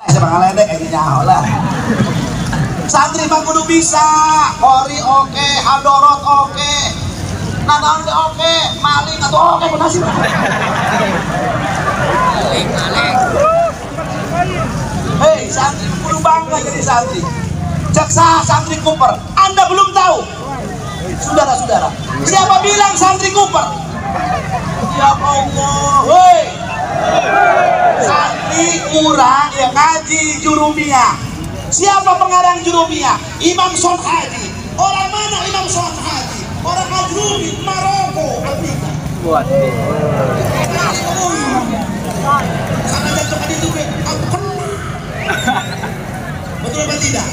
Siapa ngaledek ini nyaho lah. Santri mah kudu bisa, qori oke, hadorot oke, nanaon ge oke, maling atau oke kunasib. Maling, maling. Hei, santri kudu bangga jadi santri. Jaksa santri Cooper, Anda belum tahu. Saudara-saudara, siapa bilang santri Cooper? Ya Allah, hei. Santri kurang yang ngaji Jurumiyah. Siapa pengarang Jurumiyah? Imam Sonhaji. Orang mana Imam Sonhaji? Orang Ajrumi, Maroko, Afrika. Sana jatuh itu aku kena. Betul apa tidak?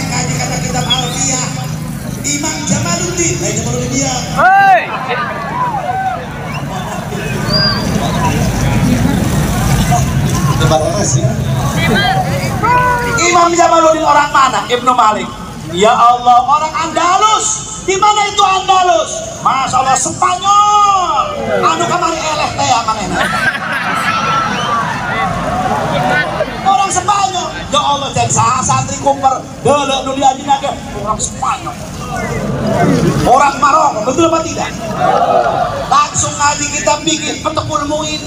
Ngaji kata kitab Alfiyah. Imam Jamaluddin, lain Jamaluddin dia. Hei. Imam Jamaluddin orang mana? Ibnu Malik. Ya Allah, orang Andalus. Di mana itu Andalus? Masya Allah, Spanyol. Anu kamari eleh teh manehna. Orang Spanyol. Ya Allah, cek saha santri Cooper deuleu nu diajina ge orang Spanyol. Orang Maroko, betul apa tidak? Langsung ngaji kita bikin Fathul Muin.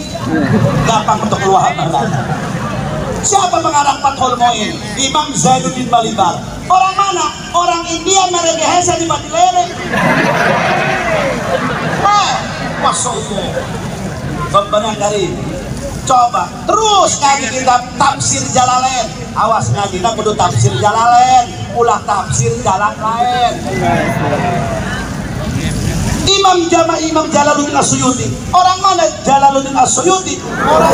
Gampang Fathul Wahab. Siapa pengarang Fathul Muin? Imam Zainuddin Balibar. Orang mana? Orang India mereka hese di Batilele. Masya Allah. Rabbana karim. Coba terus ngaji kita tafsir Jalalain. Awas ngaji kita kudu tafsir Jalalain, ulah tafsir jalan lain. Imam Jama Imam Jalaluddin As-Suyuti. Orang mana Jalaluddin As-Suyuti? Orang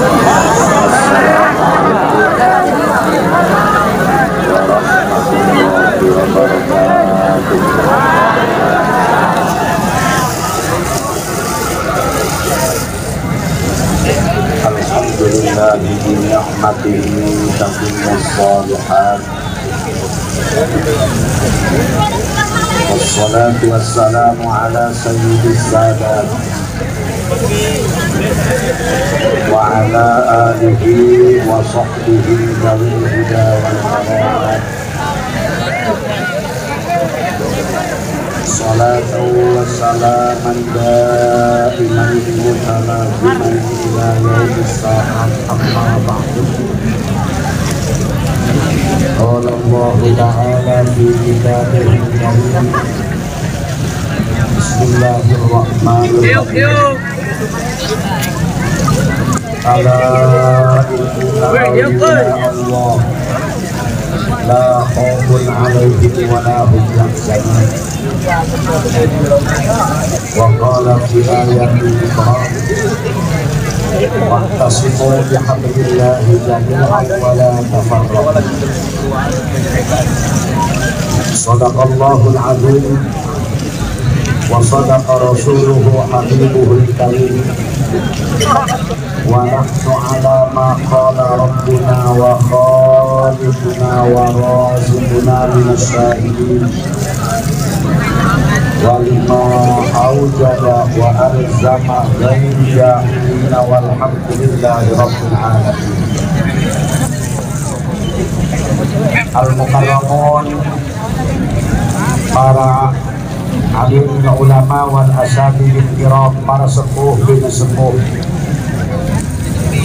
Alhamdulillah bi ni'matihi tatimmus shalihat. Wassalatu wassalamu ala sayyidis sadat wa ala alihi wa sahbihi dzawil huda wal karamat. Salatu wassalaman daiman mutalaziman ila yaumis sa'at, amma ba'du. Qala Allah ta'ala fi kitabihil karim. Bismillahirrahmanirrahim. Ala inna awliya Allah la khaufun 'alaihim wa la hum yahzanun. Wa qala fi ayatin ukhra wa'tasimu bihablillahi jami'an wa la tafarraqu. Sadaqallahul azim wa sadaqa rasuluhu habibuhul karim. Wa nahnu ala ma qala rabbuna wa khaliquna wa raziquna minasyahidin. Wa lima aujaba wa arzama ghairi jahilina walhamdulillahi rabbil alamin. Al-mukarramun, para alim ulama wal asatidil kiram, para sepuh bin sepuh,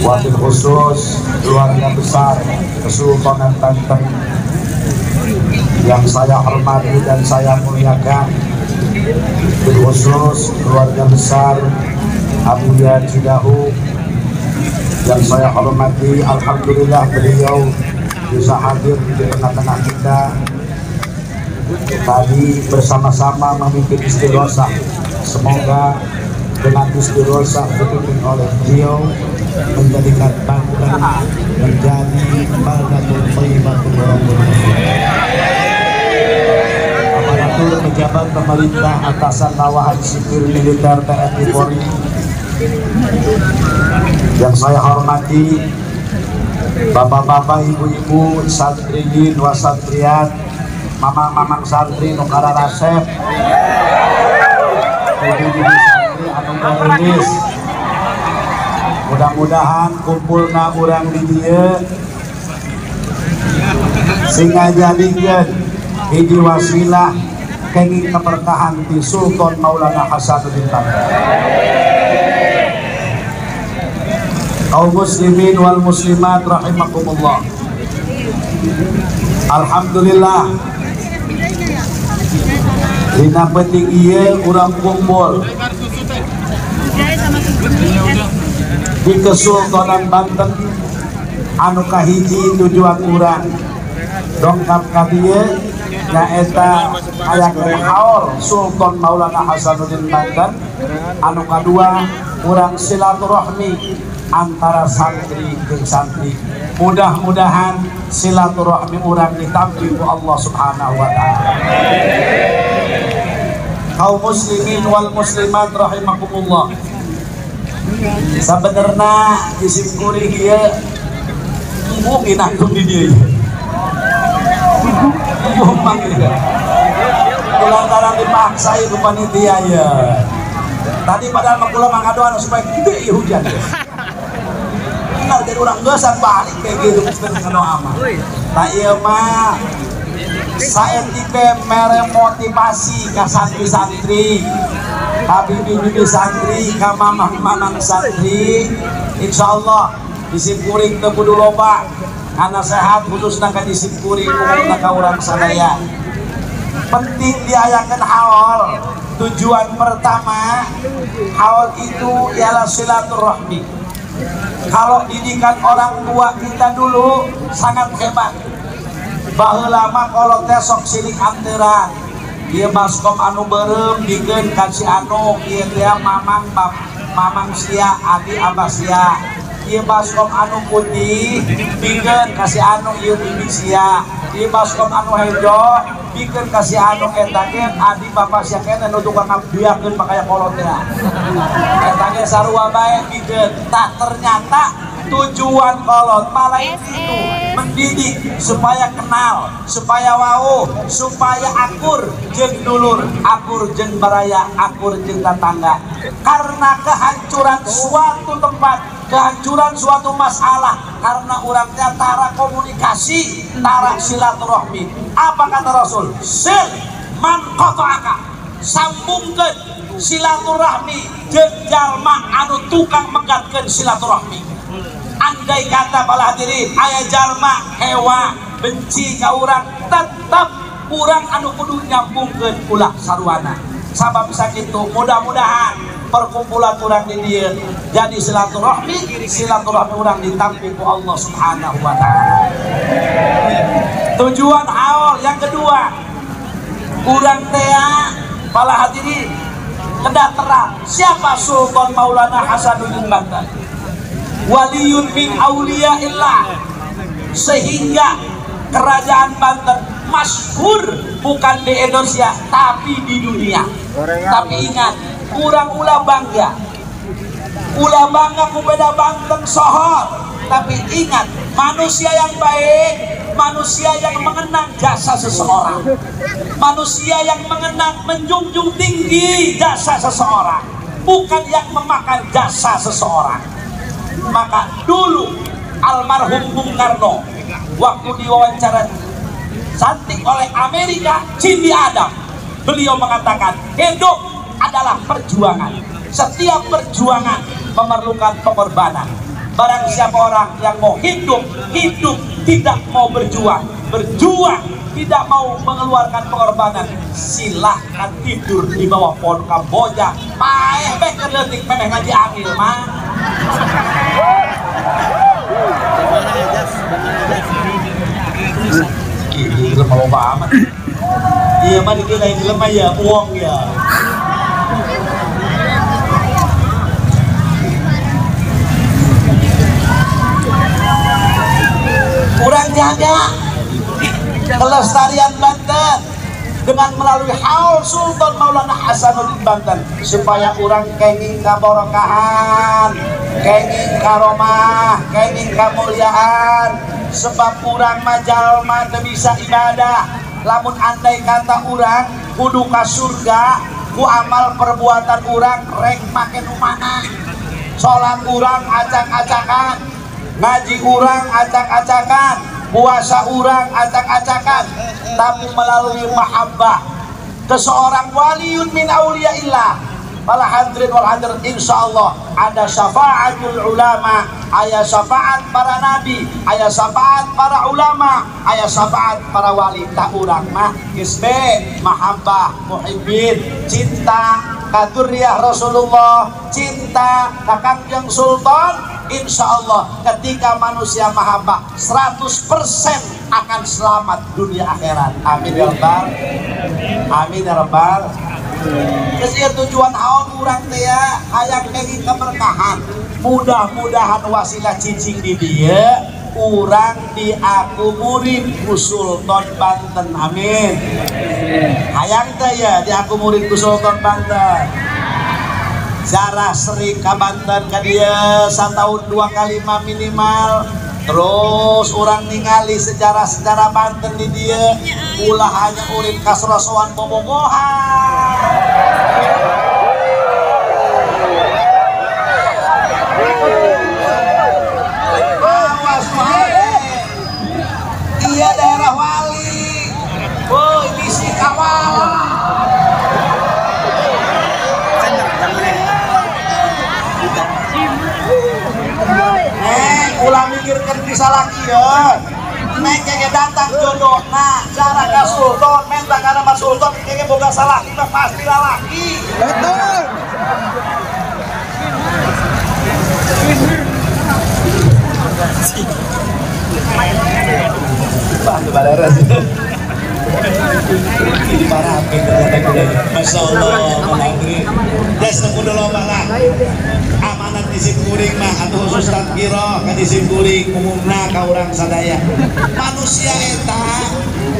wabil khusus keluarga besar Kesultanan Banten yang saya hormati dan saya muliakan, bil khusus keluarga besar Abuya Cidahu yang saya hormati. Alhamdulillah beliau bisa hadir di tengah-tengah kita tadi bersama-sama memimpin istighosah. Semoga dengan istighosah dipimpin oleh beliau menjadikan Banten menjadi baldatun thayyibatun rabbul ghafur. Aparatur pejabat pemerintah, atasan bawahan sipil militer TNI Polri yang saya hormati, bapak-bapak, ibu-ibu, santriyin wa santriat, mamang-mamang santri nu kararasep, ibu-ibu santri anu garilis. Mudah-mudahan kumpulna urang di dieu Sing ngajadikeun hiji wasilah kenging keberkahan di Sultan Maulana Hasanuddin Banten. Kaum muslimin wal muslimat rahimakumullah. Alhamdulillah dina penting ieu urang kumpul di Kesultanan Banten anu kahiji tujuan urang dongkap ka dieu nyaeta ayakeun haul Sultan Maulana Hasanuddin Banten, anu kadua urang silaturahmi antara santri jeung santri. Mudah-mudahan silaturahmi urang ditampi ku Allah Subhanahu wa taala. Kaum muslimin wal muslimat rahimakumullah. Sabenerna isim kuring ieu embung inangtung di dieu. Embung mang ieu. Kulantaran dipaksa ieu ku panitia ieu. Tadi padahal mah kula mangadoan supaya gede ieu hujan ieu. Benar jadi urang geusan balik kayak gitu geus ngadoa mah. Tah ieu mah saeutik mere motivasi ka santri-santri, ka bibi-bibi santri, ka mamang-mamang santri. Insyaallah isim kuring teu kudu loba karena sehat khususna ka isim kuring umumna ka urang sadaya. Penting diayakeun haul. Tujuan pertama haul itu ialah silaturahmi. Kalau didikan orang tua kita dulu sangat hebat. Baheula mah kolot teh sok siling anteran. Ieu baskom anu beureum bikeun ka si anu, ieu teh mamang bap, mamang sia, adi abah sia. Ieu baskom anu putih bikeun ka si anu, ieu bibi sia. Ieu baskom anu hejo bikeun ka si anu eta ge adi bapa sia keneh nu tukang ngabdiakeun pakaya kolot teh. Eta ge sarua bae bikeun. Tah ternyata tujuan kolot malah itu mendidik supaya kenal, supaya wau, supaya akur jeung dulur, akur jeung baraya, akur jeung tetangga. Karena kehancuran suatu tempat, kehancuran suatu masalah karena orangnya tara komunikasi, tara silaturahmi. Apa kata Rasul? Sil man qata'aka, sambungkeun silaturahmi jeung jalma anu tukang megatkeun silaturahmi. Andai kata para hadirin aya jalma hewa benci ka urang, tetep urang anu kudu nyambungkeun ulah saruana. Sabab sakitu mudah-mudahan perkumpulan urang di dieu jadi silaturahmi, silaturahmi urang ditampi ku Allah Subhanahu wa taala. Tujuan haul yang kedua, urang tea para hadirin kedah terang siapa Sultan Maulana Hasanuddin Banten. Waliyun min auliyaillah, sehingga kerajaan Banten masyhur bukan di Indonesia tapi di dunia. Tapi ingat, kurang ulah bangga, ulah bangga ku beda Banten sohor. Tapi ingat, manusia yang baik, manusia yang mengenang jasa seseorang, manusia yang mengenang, menjunjung tinggi jasa seseorang, bukan yang memakan jasa seseorang. Maka dulu almarhum Bung Karno waktu diwawancara cantik oleh Amerika, Cindy Adam, beliau mengatakan hidup adalah perjuangan. Setiap perjuangan memerlukan pengorbanan. Barang siapa orang yang mau hidup, hidup tidak mau berjuang, berjuang tidak mau mengeluarkan pengorbanan, silahkan tidur di bawah pohon kamboja. Paeh beh keur leutik memeh ngaji angil mah. Ih, lemah loba amat. Iya mah dikira lain lemah ya, uang ya. Kurang jaga kelestarian Banten dengan melalui haul Sultan Maulana Hasanuddin Banten supaya orang kenging kaborokahan, kenging karomah, kenging kemuliaan. Sebab urang majalma teu bisa ibadah. Lamun andai kata urang kudu ka surga ku amal perbuatan urang rek make nu mana. Salat urang acak-acakan, ngaji urang acak-acakan, Puasa urang acak-acakan, tapi melalui mahabbah ke seorang waliun min auliyaillah. Para hadirin wal hadirat, insyaallah ada syafaatul ulama, aya syafaat para nabi, aya syafaat para ulama, aya syafaat para wali. Tak urang mah geus be mahabbah muhibbin, cinta ka dzurriyyah Rasulullah, cinta ka Kangjeng Sultan. Insyaallah ketika manusia mahabbah 100% akan selamat dunia akhirat. Amin ya rabbal amin ya rabbal. Geus ieu tujuan haon urang teh ya, hayang kenging keberkahan. Mudah-mudahan wasilah cicing di dieu urang diaku murid ku Sultan Banten. Amin. Hayang teh ya diaku murid ku Sultan Banten. Jarah sering ka Banten ka dieu satahun 2 kali mah minimal. Terus orang ningali sejarah-sejarah Banten di dieu, ulah hanya urip kasrosoan bobogohan. Awas wae. Iya daerah wali. Woi bisi kawala. Ulah mikirkan bisa laki ya. Neng kenge datang jodoh. Nah, cara ka Sultan, minta kana Mas Sultan kenge boga salah mah pasti lalaki. Betul. Bah, baleres. Ini parah ternyata kudanya. Masya Allah, des kudu loba lah. Amanat di simkuring mah atau khusus tadkirah ka di simkuring umumna ka urang sadaya. Manusia eta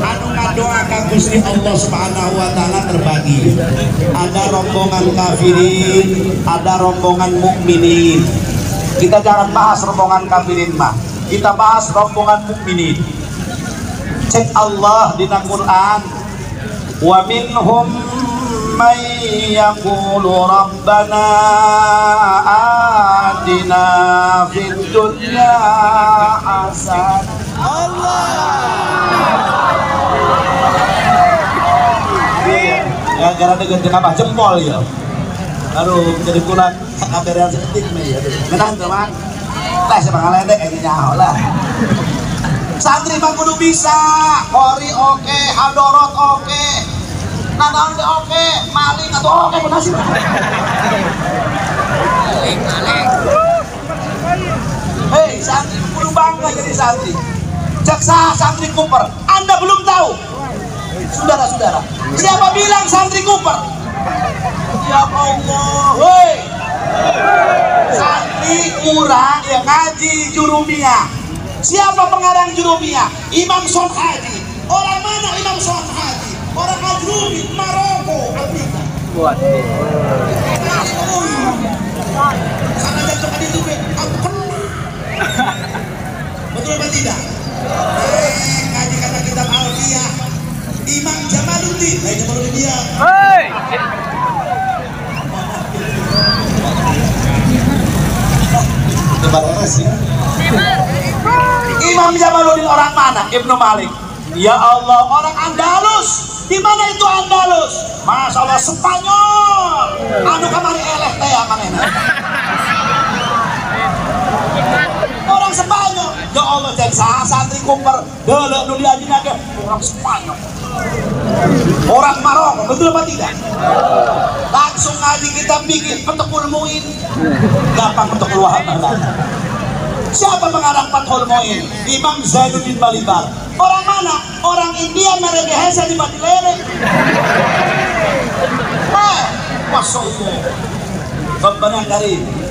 anu ngadoa ka Gusti Allah Subhanahu wa taala terbagi. Ada rombongan kafirin, ada rombongan mukminin. Kita jangan bahas rombongan kafirin mah. Kita bahas rombongan mukminin. Cek Allah di Al-Qur'an, wa minhum man yaqulu rabbana atina fid dunya hasanah. Allah. Gara-gara dengan apa jempol ya. Aduh, jadi kurang kaberean seketik mah ya. Menang teman. Lah siapa ngaledek kayak nyaho lah. Santri mah kudu bisa, kori oke, hadorot oke, nanaon ge oke, maling atau oke kudu sih. Maling, maling. Hei, santri kudu bangga jadi santri. Jaksa santri Cooper, Anda belum tahu. Saudara-saudara, siapa bilang santri Cooper? Ya Allah, hei. Santri urang yang ngaji jurumiyah. Siapa pengarang Jurumiyah? Imam Sonhaji. Orang mana Imam Sonhaji? Orang Ajrumi, Maroko, Afrika. Sana jatuh ke itu, aku kena. Betul apa tidak? Ngaji kata kitab Alfiyah. Imam Jamaluddin, lain Jamaluddin dia. Hei. Itu baris ya. Imam Jamaluddin orang mana? Ibnu Malik. Ya Allah, orang Andalus. Di mana itu Andalus? Masya Allah, Spanyol. Anu kamari eleh teh manehna. Orang Spanyol. Ya Allah, cek saha santri Cooper deuleu nu diajina ge orang Spanyol. Orang Maroko, betul apa tidak? Langsung ngaji kita bikin Fathul Muin. Gampang Fathul Wahab. Siapa pengarang Fathul Muin? Imam Zainuddin Balibar. Orang mana? Orang India mereka hese di Batilere. Masya Allah. Pembenang dari.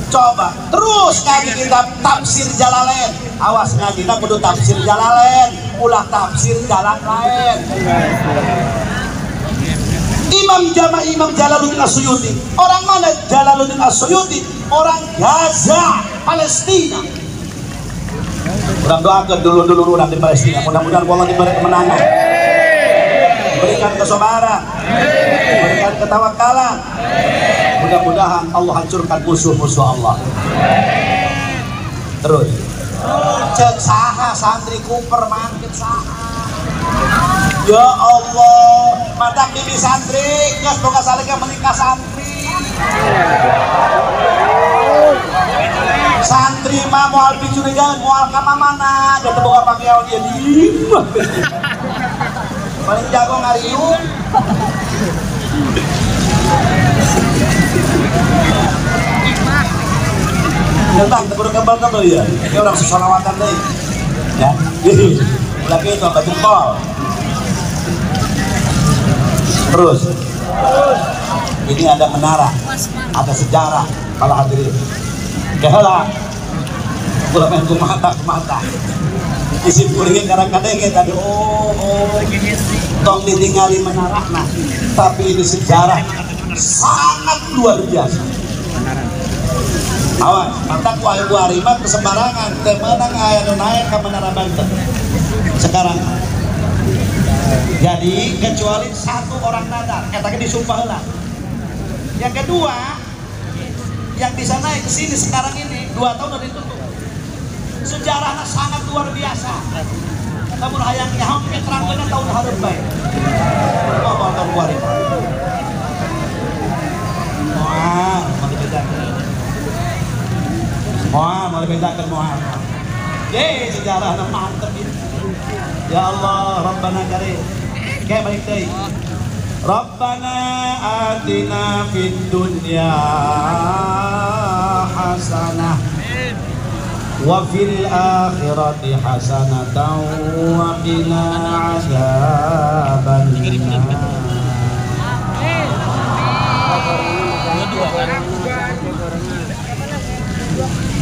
Coba terus ngaji kita tafsir Jalalain. Awas ngaji kita kudu tafsir Jalalain, ulah tafsir jalan lain. Imam Jama Imam Jalaluddin As-Suyuti. Orang mana Jalaluddin As-Suyuti? Orang Gaza, Palestina. Orang doakan dulu-dulu orang di Palestina. Mudah-mudahan Allah diberi kemenangan, berikan kesabaran, berikan ketawakalan. Mudah-mudahan Allah hancurkan musuh-musuh Allah. Terus Cek saha santri kuper mangkit saha. Ya Allah, matak bibi santri geus boga salika menikah santri. Santri mah moal picurigaan, moal ka mamana, da teu boga pakean dia di. Paling jago ngariung. Tentang tebur kebal-kebal ya. Ini orang sesolawatan deh. Ya. Lagi itu apa jempol. Terus. Ini ada menara, ada sejarah kalau hadirin. Keheula. Kula main kumata kumata. Isi kuringnya kadang-kadang tadi oh tong ditinggali menara nah, tapi ini sejarah sangat luar biasa. Awas, mata ku ayo gua kesembarangan, teu meunang aya nu naik ka Menara Banten. Sekarang. Jadi kecuali satu orang nadar, eta ge disumpah heula. Yang kedua, yang bisa naik ke sini sekarang ini 2 tahun udah ditutup. Sejarahnya sangat luar biasa. Namun hayang nyaho ke terangkeunna tahun hareup bae. Oh, mau tahun kuari. Moal, mau dibedakeun. Moal, mau dibedakeun moal. Ye, sejarahna mantep ieu. Ya Allah, Rabbana karim. Oke, balik deui. Rabbana atina fid dunya hasanah wa fil akhirati hasanatan wa qina adzabannar.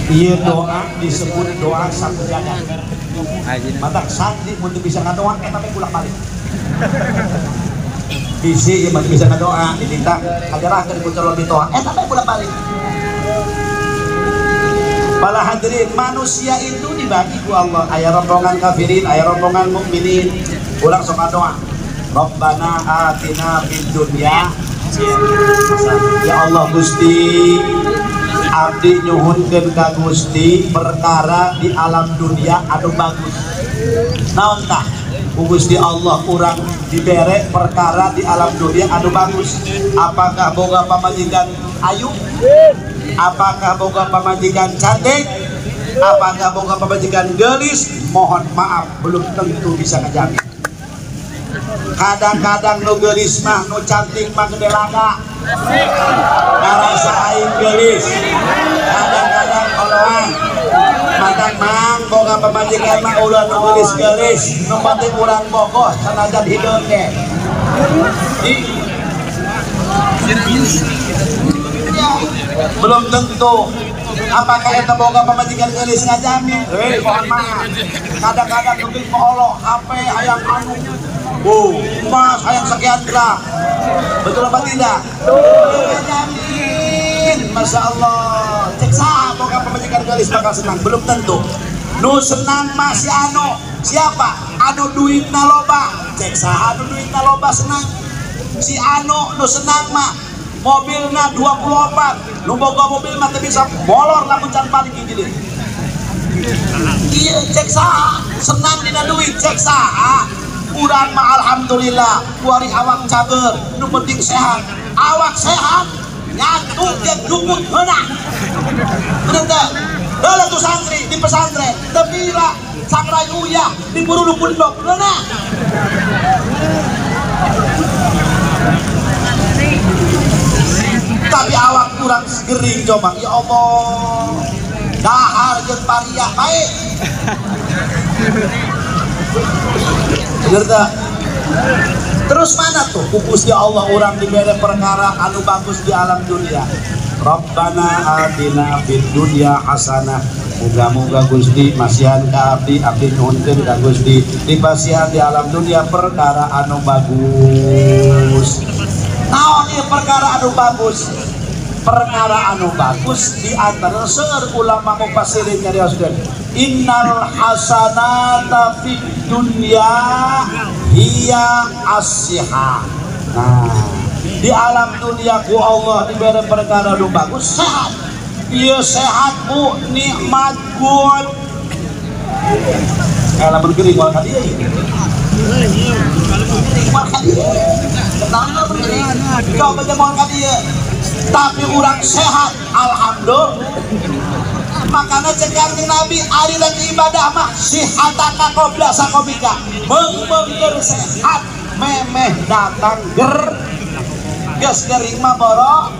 Ieu doa disebut doa sajadah. Matak santri mun bisa ngadoa eta teh bolak-balik. Bisi ieu mah bisa ngadoa dititah ajarahkeun ku calon ditoa eta teh bolak-balik. Para hadirin, manusia itu dibagi ku Allah, aya rombongan kafirin, aya rombongan mukminin. Urang sok doa. Rabbana atina fid dunya. Ya Allah Gusti, abdi nyuhunkeun ka Gusti perkara di alam dunia anu bagus. Naon tah? Ku Gusti Allah urang dibere perkara di alam dunia anu bagus. Apakah boga pamajikan ayu? Apakah boga pamajikan cantik? Apakah boga pamajikan gelis? Mohon maaf, belum tentu bisa ngejamin. Kadang-kadang nu gelis mah, nu cantik mah gede laga. Ngarasa aing gelis. Kadang-kadang oloan. Matak mang boga pamajikan mah ulah nu gelis-gelis, nu penting urang bogoh sanajan hideung ge. Belum tentu. Apakah eta boga pamajikan geulis ngajamin? Mohon maaf. Kadang-kadang geus moolo HP hayang anu. Bu, emas hayang sekian gram. Betul apa tidak? Ngajamin. Masya Allah. Cek saha boga pamajikan geulis bakal senang? Belum tentu. Nu senang masih anu. Siapa? Anu duitna loba. Cek saha anu duitna loba senang. Si anu nu senang mah mobilna 24, nu boga mobil mah teu bisa molor lamun can balik hiji deui. Ieu cek saha senang dina duit, cek saha. Urang mah alhamdulillah kuari awak cager, nu penting sehat. Awak sehat nyatu jeung jukut heunah. Bener teu? Heula tuh santri di pesantren teu pira sangrai uyah diburu nu pondok heunah. Tapi awak kurang gering coba, ya Allah, dahar jeung pariah baik. Bener tak? Terus mana tuh ku Gusti Allah orang diberi perkara anu bagus di alam dunia. Rabbana atina fid dunya hasanah. Muga-muga Gusti masihan ka abdi, abdi nyuhunkeun ka Gusti dipasihan di alam dunia perkara anu bagus. Naon ieu perkara anu bagus? Perkara anu bagus di antara seueur ulama mufassirin nyarioskeun. Innal hasanata fid dunya hiya as-siha. Nah, di alam dunia ku Allah diberi perkara anu bagus sehat. Ieu sehat bu nikmat good. Lamun gering moal ka dieu. Moal ka dieu. Naon lamun gering? Coba aja moal ka dieu. Tapi urang sehat, alhamdulillah. Makanya cek kanjeng Nabi ari lagi ibadah mah sihataka qabla saqamika. Meung-meung sehat memeh datang ger. Geus gering mah boro.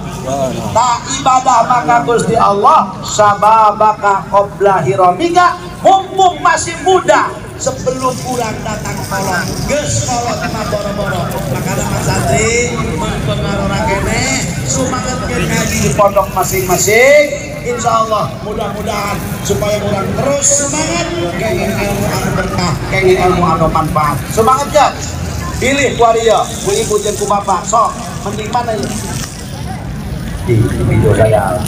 Tak ibadah maka Gusti Allah sababaka qabla hiramika, mumpung masih muda sebelum urang datang kolot. Geus kolot mah boro-boro. Makanya Mas santri mempengaruhi kene sumanget ngaji di pondok masing-masing. Insya Allah mudah-mudahan supaya orang terus semangat kenging ilmu anu berkah, kenging ilmu anu manfaat. Semangat ya. Pilih ku arieu, ku ibu jeung ku bapak. Sok mending mana ieu? Di video saya.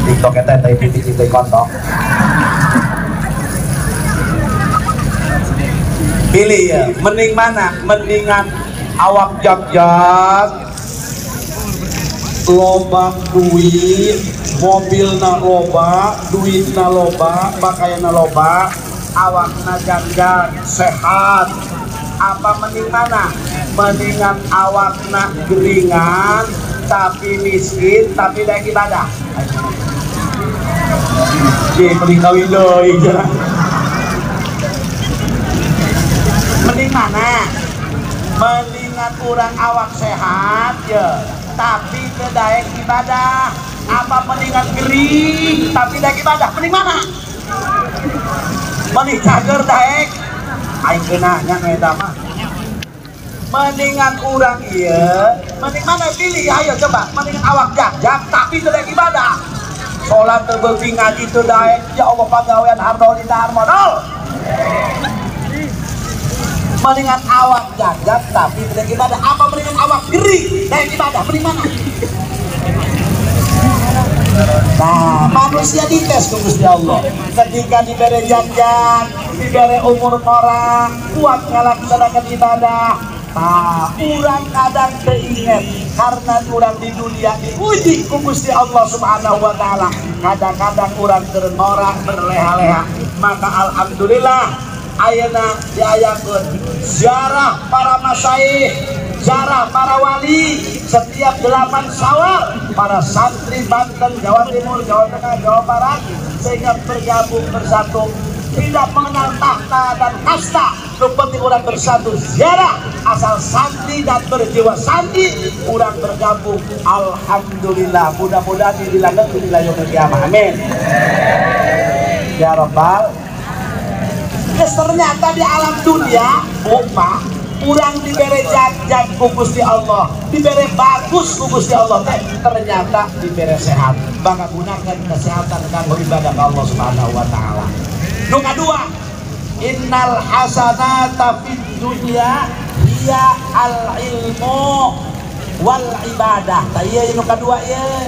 TikTok eta teh titik-titik kontok. Pilih ya, mending mana? Mendingan awak jag-jag loba duit, mobilna loba, duitna loba, pakaianna loba, awakna jag-jag sehat. Apa mending mana? Mendingan awakna geringan tapi miskin tapi daek ibadah. Ji mending kawin deui. Mending mana? Mendingan urang awak sehat ya, tapi teu daek ibadah. Apa mendingan gering tapi daek ibadah? Mending mana? Mending cager daek aing keunah nya nu eta mah. Mendingan urang ieu, mending mana pilih? Ayo coba, mendingan awak jag-jag tapi teu daek ibadah. Salat teu beuki, ngaji teu daek, ya Allah pagawean hardol dahar modal. Mendingan awak jag-jag tapi teu daek ibadah. Apa mendingan awak gering daek ibadah? Mending mana? Nah, manusia dites ku Gusti Allah. Ketika dibere jag-jag, dibere umur orang, kuat ngalaksanakan ibadah. Nah, urang kadang teu inget karena urang di dunia diuji ku Gusti Allah Subhanahu wa taala. Kadang-kadang urang keur norak berleha-leha. Maka alhamdulillah ayeuna diayakeun ziarah para masyayikh, ziarah para wali setiap 8 Syawal para santri Banten, Jawa Timur, Jawa Tengah, Jawa Barat sehingga bergabung bersatu, tidak mengenal tahta dan kasta. Yang penting orang bersatu ziarah, asal santri dan berjiwa santri orang bergabung. Alhamdulillah, mudah-mudahan dilanjutkan di yaumil kiamah. Amin ya rabbal. Yes, ternyata di alam dunia, Bapak, urang dibere jag-jag ku Gusti Allah, dibere bagus ku Gusti Allah teh, ternyata dibere sehat. Maka gunakan kesehatan kanggo ibadah ka Allah Subhanahu wa taala. Nu kadua, innal hasanata fid dunya hiya al ilmu wal ibadah. Tah ieu nu kadua ieu,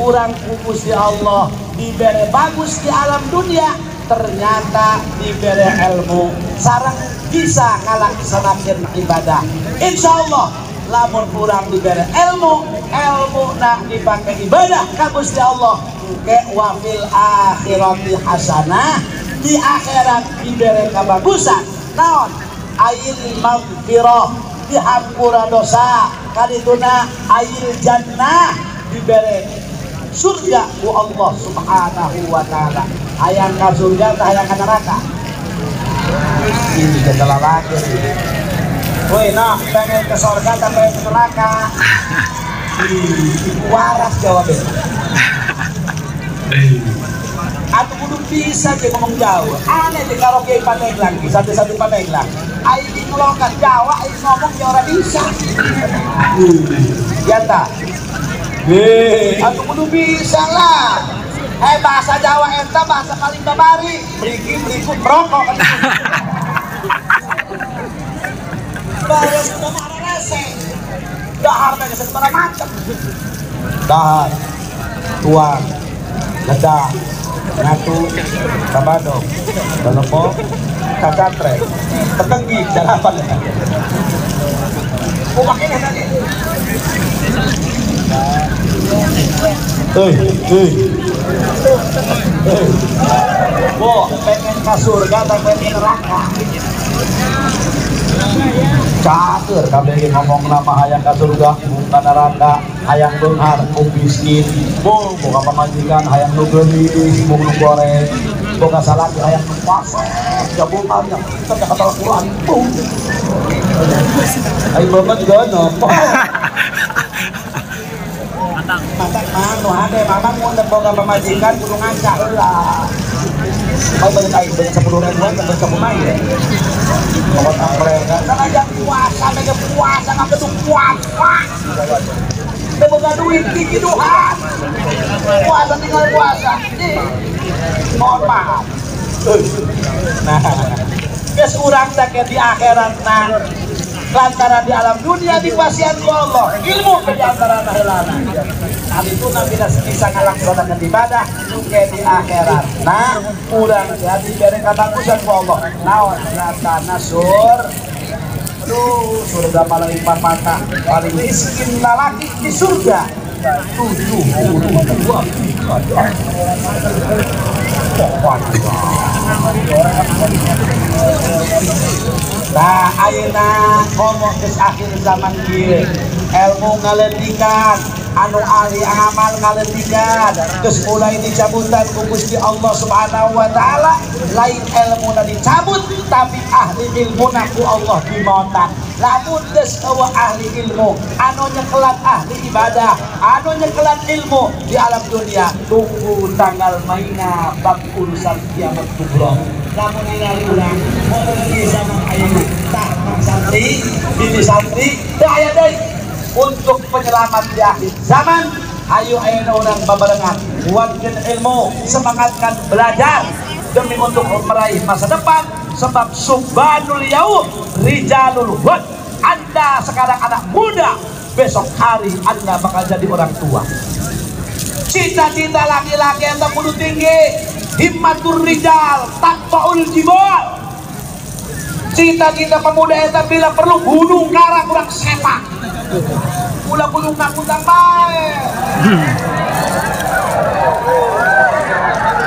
urang ku Gusti Allah dibere bagus di alam dunia, ternyata dibere ilmu sareng bisa ngalaksanakeun ibadah. Insya Allah lamun urang dibere ilmu, ilmu nak dipakai ibadah ka Gusti Allah, ke wa fil akhirati hasanah, di akhirat dibere kabagusan. Naon? Ail maghfirah, dihampura dosa. Kadituna ail jannah, dibere surga ku Allah Subhanahu wa taala. Hayang ka surga tah hayang ka neraka? Ini kendala lagi. Woi, nah, pengen ke surga tak pengen ke neraka? Ih, waras jawabnya. Atau kudu bisa je ngomong Jawa. Aneh di karaoke Pandeglang, satu-satu Pandeglang. Aing di ngelokat Jawa, aing ngomong ya ora bisa. Ya ta? Atau kudu bisa lah. Bahasa Jawa eta bahasa paling babari. Mriki mriku merokok kan. Bahasa Sunda mah rese. Dahar teh geus sabaraha macam. Dahar, tuang, ledah, ngatu, kabadong, balepo, kacatre, ketenggi, dalapan. Kumaha tadi? Hei, hei. Bo, pengen ke surga atau pengen ke neraka? Caker kabeh ngomong nama hayang ka surga, mung ka neraka, hayang beunghar, mung miskin, bo boga pamajikan hayang nu geulis, mung nu goreng, boga salaki hayang nu fasih, jagoannya, kita kata Al-Qur'an. Ai banget gono. Matak mang nu hade mamang mun boga pamajikan kudu ngaca heula. Kalau banyak air banyak 10 ribuan sampai ke rumah ya. Kalau tak mereka, kan aja puasa, mereka puasa, nggak kedung puasa. Boga duit tinggi Tuhan. Puasa tinggal puasa. Mohon maaf. Nah, geus urang teh di akhirat nah. Lantaran di alam dunia dipasihan ku Allah, ilmu ke di antara heulana. Nah, itu nabi bisa ngalaksanakeun ibadah ke di akhirat. Nah, urang jadi bere kabagusan ku Allah. Naon nyatana sur. Aduh, surga paling patah, paling miskin lalaki di surga. 72. Nah, ayeuna komo geus akhir zaman kieu. Ilmu ngaleutikan, anu ahli amal ngaleutikan, geus mulai dicabutan ku Gusti Allah Subhanahu wa taala. Lain ilmuna dicabut, tapi ahli ilmuna ku Allah dimotan. Lamun geus eueuh ahli ilmu, anu nyekelan ahli ibadah, anu nyekelan ilmu di alam dunia, tunggu tanggal maina bab urusan kiamat kubro. Lamun ningali urang di zaman ayeuna tah santri, bini santri, teu aya deui untuk penyelamat di akhir zaman. Ayo ayeuna urang babarengan kuatkeun ilmu, semangatkan belajar demi untuk meraih masa depan. Sebab subhanul yaum rijalul hud. Anda sekarang anak muda, besok hari Anda bakal jadi orang tua. Cita-cita laki-laki yang kudu tinggi, himmatur rijal tanpaul jibal. Cita-cita pemuda eta bila perlu gunung karang urang sepak. Ulah gunung nakutang bae.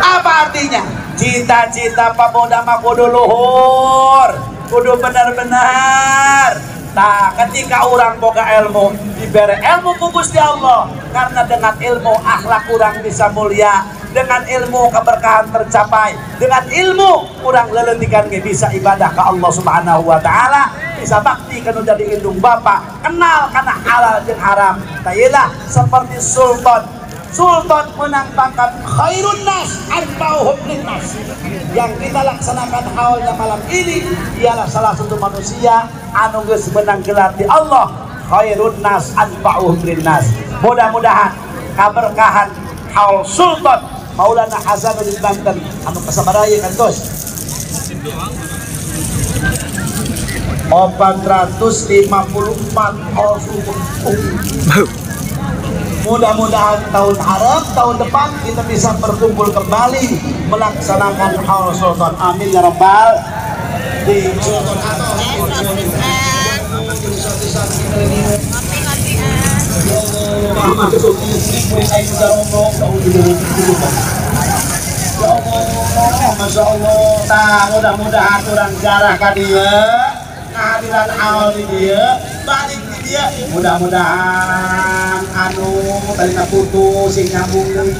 Apa artinya? Cita-cita pemuda mah kudu luhur, kudu benar-benar. Nah, ketika orang boga ilmu, diberi ilmu ku Gusti Allah, karena dengan ilmu akhlak urang bisa mulia, dengan ilmu keberkahan tercapai, dengan ilmu urang lelentikan bisa ibadah ke Allah Subhanahu wa taala, bisa bakti kanu jadi indung bapak, kenal kana halal jeung haram. Tailah seperti sultan. Sultan menang pangkat khairun nas anfa'uhum linnas. Yang kita laksanakan haulnya malam ini ialah salah satu manusia anu geus menang gelar di Allah, khairun nas anfa'uhum linnas. Mudah-mudahan kaberkahan haul Sultan Maulana Hasanuddin Banten anu kasabaraya kantos 454 haul Sultan. Mudah-mudahan tahun harap, tahun depan kita bisa berkumpul kembali melaksanakan haul Sultan. Amin ya rabbal. Di Sultan atau ya Allah, Masya Allah. Nah, mudah-mudahan orang jarah ka dieu, kehadiran haul di dieu, balik di dieu. Mudah-mudahan anu tadi putus sing nyambung deui.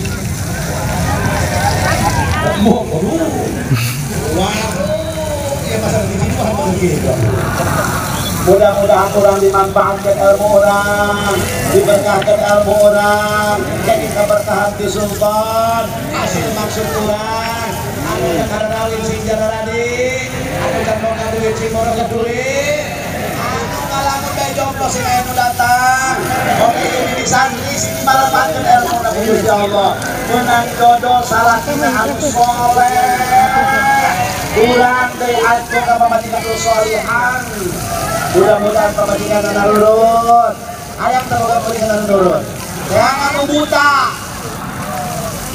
Mudah-mudahan orang dimanfaatkan ilmu orang, diberkahkan ilmu orang, jadi keberkahan di sultan, hasil maksud orang. Anu yang karadawin sing jararadi, anu can boga duit sing boga duit, anu ngalamun bae jomblo sing aya nu datang. Oke, ini santri sing dimanfaatkan ilmu orang Gusti Allah. Menang jodoh salah kita anu soleh. Kurang dari aku ka pamajikan solihan. Mudah-mudahan pamajikan nurut. Ayam terboga pamajikan nurut. Jangan buta.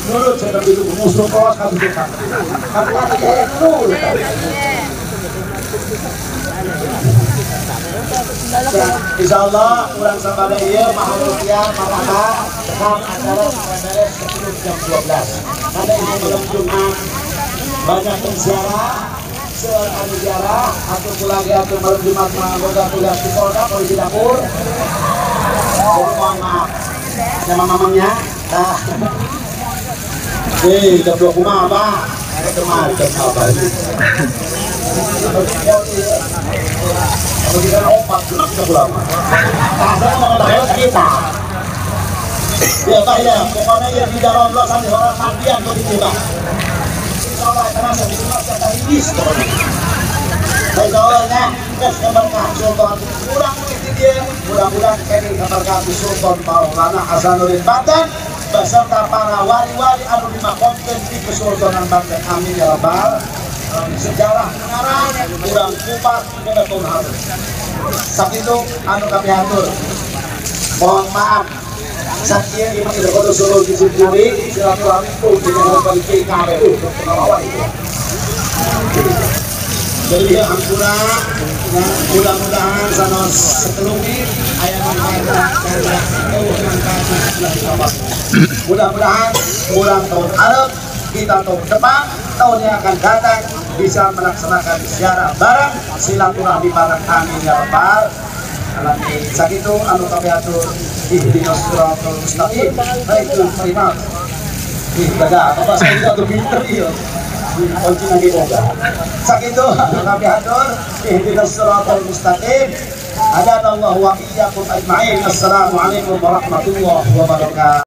Nurut saya itu musuh kos kamu buta. Kamu lagi nurut. Insyaallah urang sabada ieu maharusia marhaba tetap acara beres sebelum jam 12. Karena ini malam Jumat banyak penziarah, seorang ziarah atau lagi atau malam Jumat anggota tugas di Polda polisi dapur. Mohon maaf sama mamangnya. Nah. Jam 2 kumaha, Pak? Macam apa ini? Kalau kita opat, kita ulama. Kasar mau tahu kita. Ya Pak ya, pokoknya ya di dalam lo sampai orang mandian kok dicoba. Insyaallah karena saya bisa kata iblis pokoknya. Insyaallah ya, terus keberkahan Sultan kurang itu dia, mudah-mudahan kini keberkahan Sultan Maulana Hasanuddin Banten beserta para wali-wali anu dimakomkeun di Kesultanan Banten. Amin ya rabbal. Sejarah mengarang kurang kupas dina tahun harus. Sakitu anu kapihatur. Mohon maaf. Sakieu ieu mah kudu suruh dicuri silaturahmi dengan politik KPU pengawal itu. Jadi ya ampura mudah-mudahan sanos setelungi aya manfaatna mudah-mudahan kurang tahun arep kita tahun depan tahun yang akan datang bisa melaksanakan ziarah bareng silaturahmi bareng. Amin ya rabbal alamin. Sakitu anu kapihatur ihdinas siratal mustaqim. Baikul kalimat. Ih dadah apa saya itu pinter ieu. Kunci lagi boga. Sakitu anu kapihatur ihdinas siratal mustaqim. Hadanallahu wa iyyakum ajmain. Assalamualaikum warahmatullahi wabarakatuh.